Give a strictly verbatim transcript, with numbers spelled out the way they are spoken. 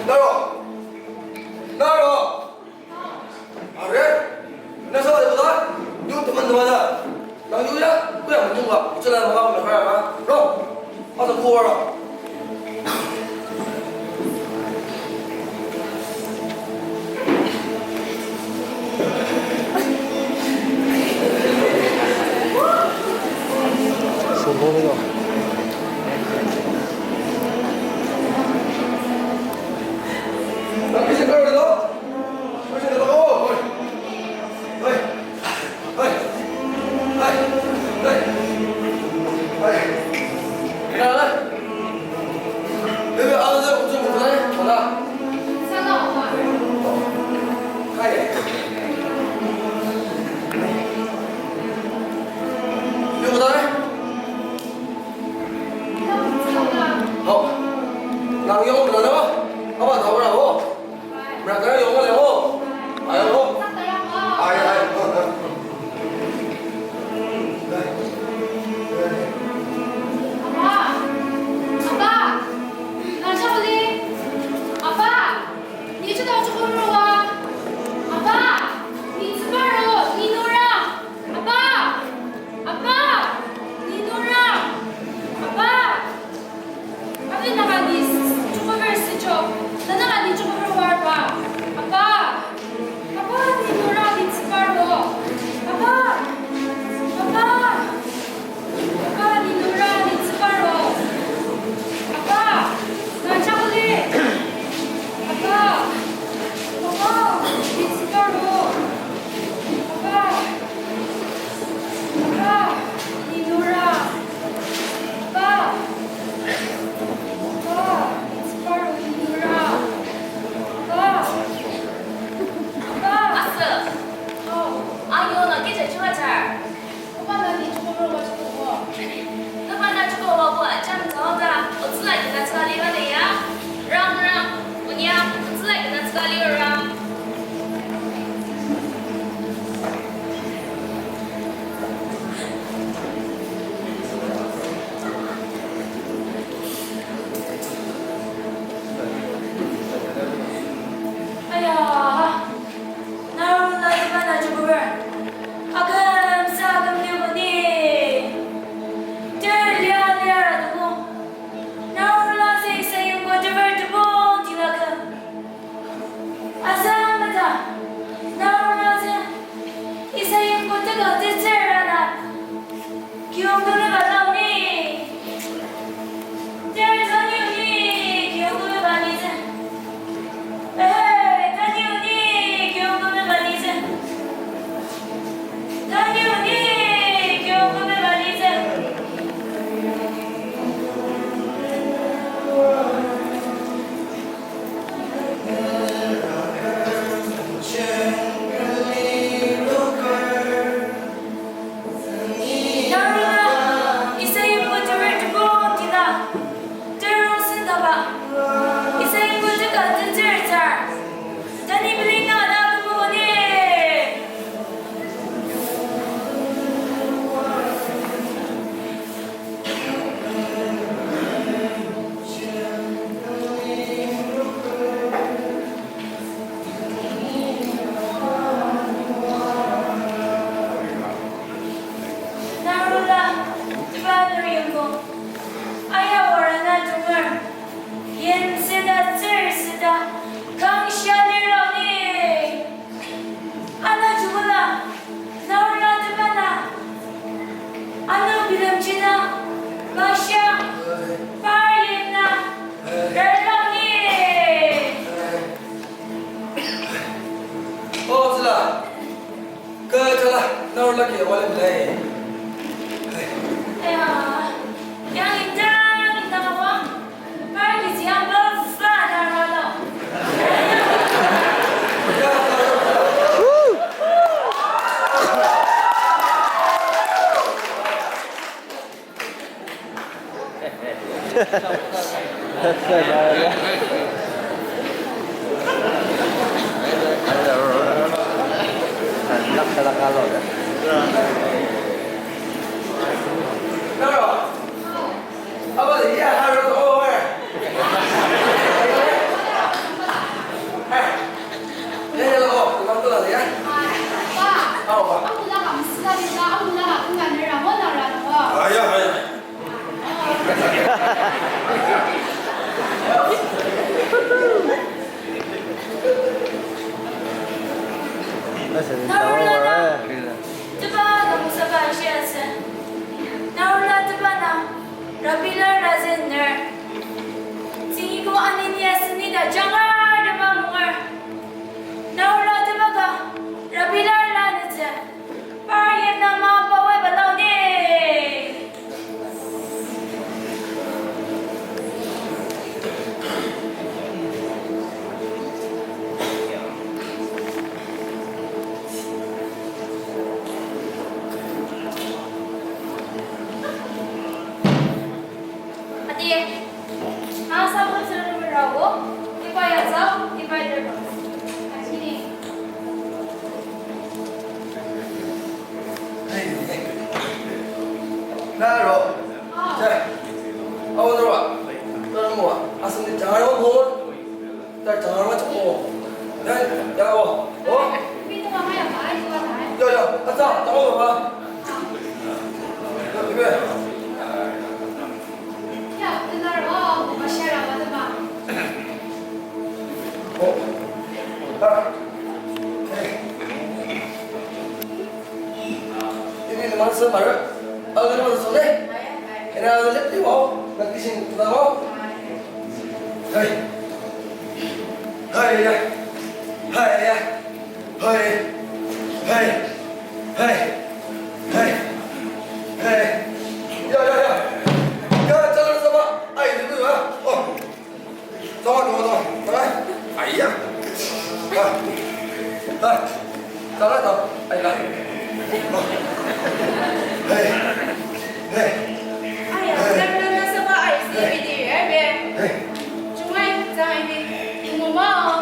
Naro! Naro! Are, nasa da buda, yu teman teman da. Nang yu ya, ku ya menjung ba, ucela maka maka ya ma. Ro, asa ku wara. Nang kisa karo lo? Nang yong na na, aba ta ora o. Mereka yong le o. Ayo o. Ay, ay. Apa, apa, nang siang li. Apa, ni chita chukuru wa. Apa, ni tsübaro, ni nura. Apa, apa, ni nura. Apa. Abi naka ni chukuber sijo, na naka ni chukuber warba. Apa, apa ni nura ni tsübaro. Apa, apa, apa ni nura ni tsübaro. Apa, na chakuli. Apa, apa ni tsübaro. Apa. Apa, ni nura. Apa. Apa, ni tsübaro ni nura. Apa. Apa. Asü. Oh. Ayo, na kecha churajar. Apa, na ni chukuber wa chukubo. Napa na chukubo wa jam tawang ta, otsüla kina tsüka liba ne ya. Rang, rang, unia, otsüla kina tsüka liba rang. Aya, narula iba na chukuber. Aküm sa aküm libo ni. Ter lia lia ra tuko. Narula se isa yimko tever tebong tilaküm. Azü mata, narula se, isa yimko teka tetsür ana. Kiyong tuluba lao ni. Ter tanü ni, kiyong tuluba ni tsü. Eh, tanü ni, kiyong tuluba ni tsü. Tanü ni, kiyong tuluba ni tsü. La, kü jala, naro lagi walem lai. Aya, yang indang, indang awa. Par kizi yang bangsa naro lo. Narula na, teba na musaka ashi ase. Narula teba na, Rabila razen ner. Tsingiko anini asenida jangar teba mungar. Narula teba ka, Rabila la netse. Par yimna ma pawe balao ni. Ati, ma sabun sürü rago, iba ya sa, iba ya sa. Asini. Naro. Ah. Cah. Awo naro. Naro mo. Asam ni jangar mo. Tar jangar mo chok mo. Dan, ya wo. Oh. Yo, yo. Asa, jangar mo ba. Yo, ibe. Ya, tenaro, mashara wadama. Oh. Ah. Hey. Ini teman semar. Alu teman sole. Ina alu lep di mau. Nanti sing teman mau. Hey. Hey, ya. Hey, ya. Hey, hey, hey, hey, hey. Ya, ya, ya. Ya, jalan sama. Ay, itu ya. Oh. Sama, sama, sama. Sama. Ay, ya. Ah. Ah. Jalan, jalan. Ay, ya. Oh. Hey. Hey. Ay, ya. Hey. Jalan, jalan sama. Ay, hey. Sini di, eh, be. Hey. Cuma, jangan di. Ini mau.